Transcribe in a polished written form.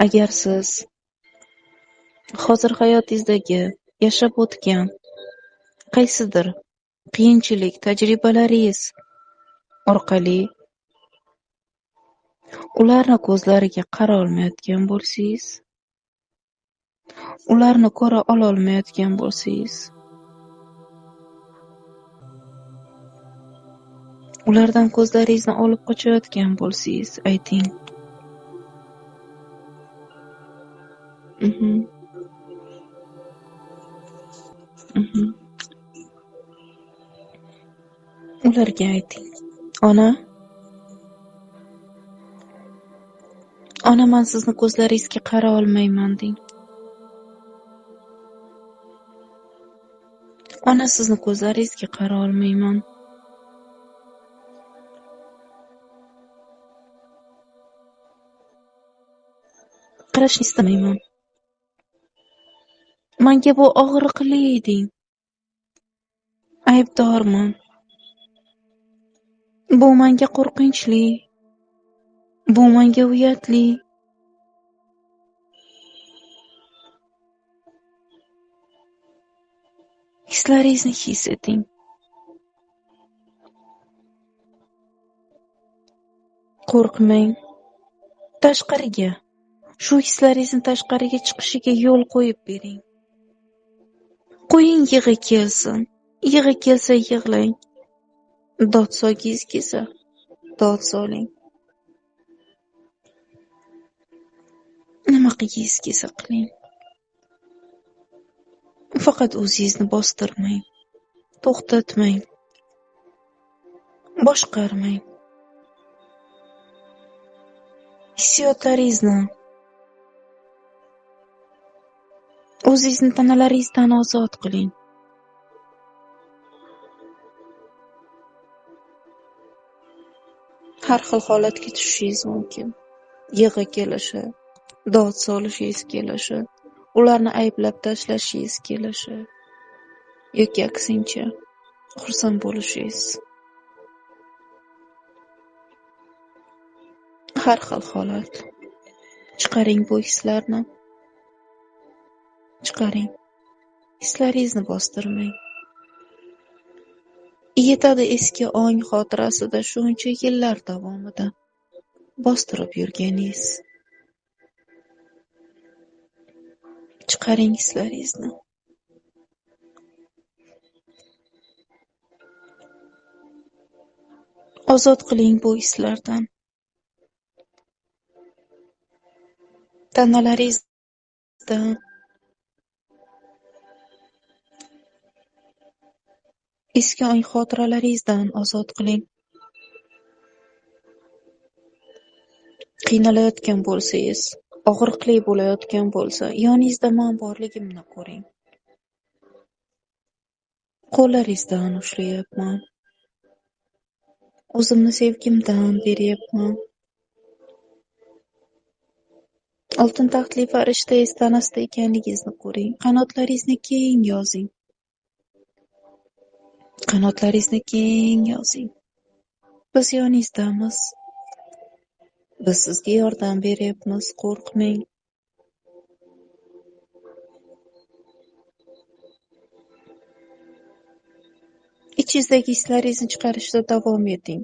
Agar siz hozir hayotingizdagi yashab o'tgan qaysidir qiyinchilik tajribalaringiz orqali ularni ko'zlariga qara olmayotgan bo'lsangiz, ularni ko'ra ololmayotgan bo'lsangiz, ulardan ko'zlaringizni olib qochayotgan bo'lsangiz, ayting. Ularga ayting. Ona, ona, men sizni ko'zlaringizga qara olmayman deng. Ona, sizni ko'zlaringizga qara olmayman. Qarashni istamayman. Menga bu og'riqli deng. Aybdorman. Bu menga qo'rqinchli. Bu menga uyatli. Hislaringizni his eting. Qo'rqmang. Tashqariga, shu hislaringizni tashqariga chiqishiga yo'l qo'yib bering. Qo'ying yig'i kelsin. Yig'i kelsa yig'lang. Dod solgingiz kelsa dod soling. Nima qilgingiz kelsa qiling. Faqat o'zingizni bostirmang, to'xtatmang, boshqarmang. Hissiyotlaringizni o'zingizni tanalaringizdan ozod qiling. Har xil holatga tushishingiz mumkin. Yig'i kelishi, dod solishingiz kelishi, ularni ayblab tashlashingiz kelishi yoki aksincha xursand bo'lishingiz. Har xil holat. Chiqaring bu hislarni. Chiqaring. Hislaringizni bostirmang. Yetadi eski ong xotirasida shuncha yillar davomida bostirib yurganingiz. Chiqaring hislaringizni. Ozod qiling bu hislardan. Tanalaringizdan, eski ong xotiralaringizdan ozod qiling. Qiynalayotgan bo'lsangiz, og'riqli bo'layotgan bo'lsa, yoningizda men borligimni ko'ring. Qo'llaringizdan ushlayapman. O'zimni sevgimdan beryapman. Oltin taxtli farishtangiz tanasida ekanligingizni ko'ring. Qanotlaringizni keng yozing. Qanotlaringizni keng yozing. Biz yoningizdamiz. Biz sizga yordam beryapmiz, qo'rqmang. Ichingizdagi hislaringizni chiqarishda davom eting.